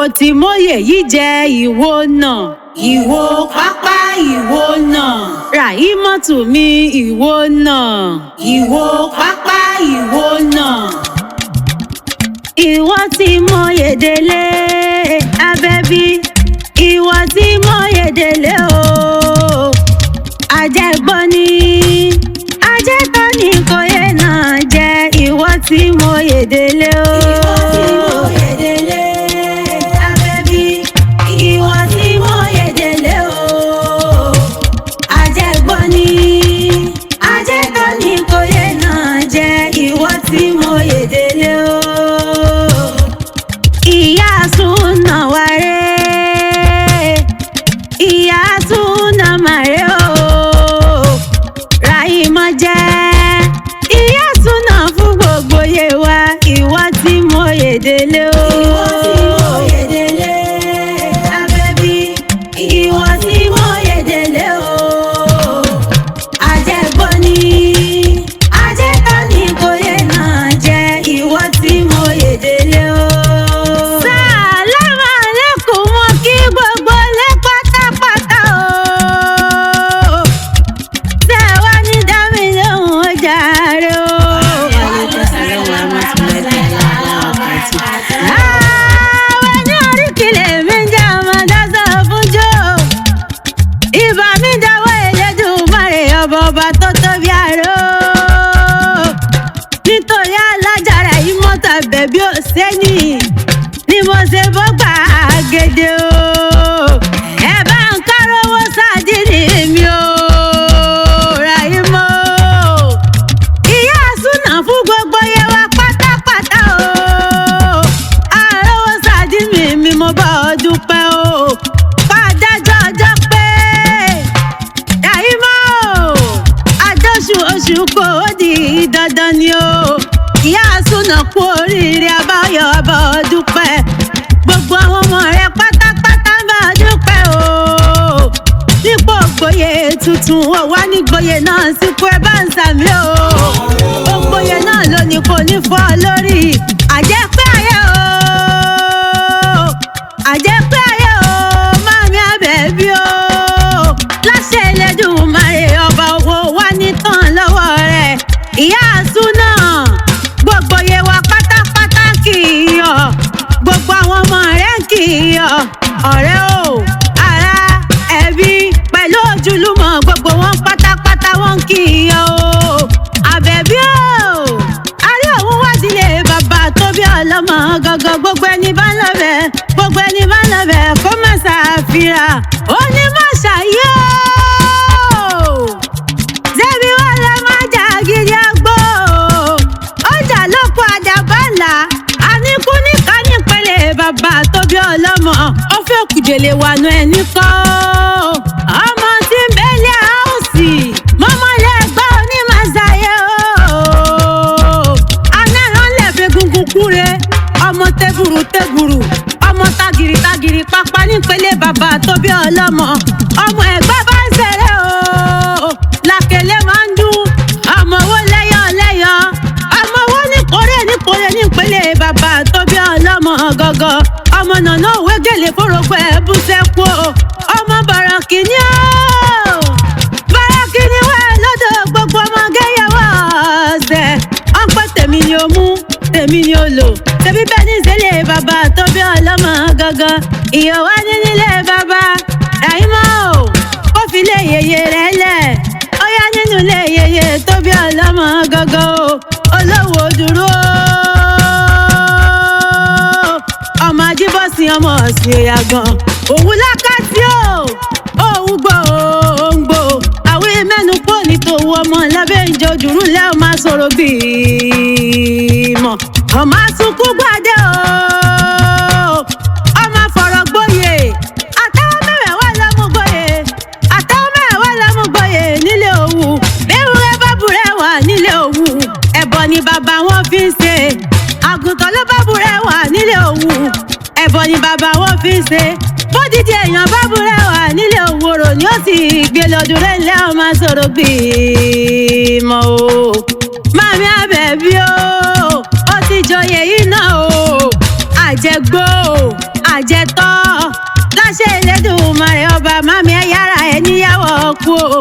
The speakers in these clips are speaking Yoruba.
Ó ti mọ́yè yìí jẹ́ ìwọ náà. Ìwọ pápá ìwọ náà. Ràhímọ́tù mi ìwọ náà. Ìwọ pápá ìwọ náà. Ìwọ tí mọ̀yè délé Abẹ́bí. Ìwọ tí mọ̀yè délé o. Àjẹgbọ́n ni ajẹ́tọ́ ni kò yẹ náà jẹ́ ìwọ tí mọ̀yè délé o. Ìwọ tí mọ̀yè délé Abẹ́bí. Ìwọ tí mọ̀yè délé o. Àjẹgbọ́n ni ajẹ́tọ́ ni kò yẹ náà jẹ́ ìwọ tí mọ̀yè délé o. Ìyá súnà wáré, ìyá súnà màré o. Ràhímọ̀ jẹ́ ìyá súnà fún gbogbo yé wa, ìwọ tí mo yè délé o. Ìwọ tí mo yè délé Abẹ́bí, ìwọ tí mo yè délé o. Àjẹgbọ́n ni ajẹ́tọ́ ni kò yẹ náà jẹ́ ìwọ tí mo yè délé o. Sàlámù aláìkùm mo kí gbogbo lé pátápátá o. Ṣé ẹ wá ní dá mi lóhùn ó jàre o. Ààwẹ̀ ní oríkìlẹ̀ mi ń jẹ́ ọmọ dáṣọ fún jò. Ìbà mi dáwọ́ Elédùmarè ọba ọba tó tóbi àrò. Nítorí alájàrà yìí mọ́tò bẹ̀bí ò sẹ́ni ni mo ṣe bọ́ gbàgede o. Ẹ bá ń kárówó sádìrì mi o, Ràhímọ́ o. Ìyá súnà fún gbogbo yẹ wa pátápátá o. Àrówó sádìrì mi mo bá ọ dúpẹ́ o. Pàdájọ́ ọjọ́ pé Ràhímọ́ o. Àjọṣù oṣù kò ó di dandan ni o. Ìyá súnà kú oríire abáyọ̀ ọba ọ dúpẹ́. Gbogbo àwọn ọmọ rẹ pátápátá ń bá ọ dúpẹ́ o. Nípò gboyè tuntun ò wá ní gboyè náà síkú ẹ bá ń sàmì o. Ògboyè náà ló ní kò ní fọ́ lórí. Àjẹpẹ́ ayé o. Àjẹpẹ́ ayé o. Màmí Àbẹ̀bí o. Láṣẹ Elédùmarè ọba owó wá ní tán lọ́wọ́ rẹ̀. Ìyá súnà gbogbo yẹ wa pátápátá kì í yọ. Gbogbo àwọn ọmọ rẹ̀ kì í yọ. Ọ̀rẹ́ o, ará, ẹbí pẹ̀lú ojúlùmọ̀ gbogbo wọn pátápátá wọn kì í yọ o. Àbẹ̀bí o, àrí òun wá sílé bàbá tó bí ọlọ́mọ gangan gbogbo ẹni bá ń lọ bẹ̀ gbogbo ẹni bá ń lọ bẹ̀ kó má ṣàfihàn. Ó ní má ṣàyè o. Ṣebí wọ́n lọ máa jà gidi agbó. Ọjà ló kó àjàbálà. Àníkú níka nípele bàbá tó bí ọlọ́mọ. Ó fẹ́ kùjèlè wànú ẹni kọ́. Ọmọ tí ń bẹ́lẹ̀ áùsì. Mọ́mọ́lẹ̀ gbọ́ onímọ̀sáyé o. Anáràn lẹ̀ fi gungun kúre. Ọmọ tẹ́gùrù tẹ́gùrù. Ọmọ tagìrì tagìrì pápá nípele bàbá tó bí ọlọ́mọ. Ọmọ ẹ̀gbá bá ń ṣeré o. Làkèlè máa ń dún. Ọmọ owó lẹ́yọ̀ lẹ́yọ̀. Ọmọ owó ní kórè ní kórè nípele bàbá tó bí ọlọ́mọ gọ́gọ́. Ọmọ nànà òwe gèlè fòrògbò ẹ̀ bú sẹ́kù o. Ọmọ bọ̀rọ̀ kìíní o. Bọ̀rọ̀ kìíní wà lọ́dọ̀ gbogbo ọmọ gẹ́yẹ̀wò ọ̀sẹ̀. Ọ̀pọ̀ tèmi ni o mú, tèmi ni o lò. Tèmi bẹ́ẹ̀ ní ìṣẹ̀lẹ̀ bàbá tó bí ọlọ́mọ gangan. Ìyọ̀ wá ní nílé bàbá. Ràhímọ́ o, kó fi lé yèyé rẹ̀ lẹ̀. Ó yá nínú ilé yèyé tó bí ọlọ́mọ gangan o. Olówó dúró. Ọmọ ajíbọ̀sìn ọmọ ọ̀sìn òyà gan. Òwú lákàtí o, òwú gbò òǹgbò. Àwí mẹ́nu kò ní tòwú ọmọ lábẹ́ ìjọ dùrú lẹ́ ò máa sọ̀rọ̀ gbìmọ̀. Ọmọ asunkún gbàdé o, ọmọ fọ̀rọ̀ gboyè. Àtàwọn mẹ́wẹ̀ẹ́wá lọ́mú gboyè. Àtàwọn mẹ́wẹ̀ẹ́wá lọ́mú gboyè nílé Òwu. Béwúrẹ́ bá burẹ́ wà nílé Òwu. Ẹbọ ni bàbá wọn fi ń ṣe. Àgùntàn ló bá burẹ́ wà nílé Òwu. Ẹbọ ni bàbá wọn fi ń ṣe. Bódìdí èèyàn bá burẹ́ wà nílé Òwu orò ni ó sì gbé lọ́dún rẹ̀ ńlẹ́ ọmọ sọ̀rọ̀ gbìmọ̀ o. Màmí Àbẹ̀bí o, ó ti joyè yìí náà o. Àjẹgbó o. Àjẹtọ́ láṣẹ Elédùmarè ọba, mami ẹ yára ẹ níyàwó kú o.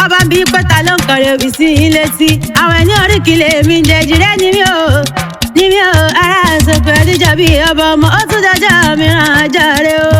Ọba ń bí pẹ́ta ló ń kọrin òbí sí i létí. Àwọn ẹni oríkìlẹ̀ mi ń jẹjì rẹ́ ni mí o, ní mi o. Ara àsopọ̀ ẹdíjọ́ bíi ọba ọmọ, ó tún dọjọ́ mìíràn ọjọ́ rẹ o.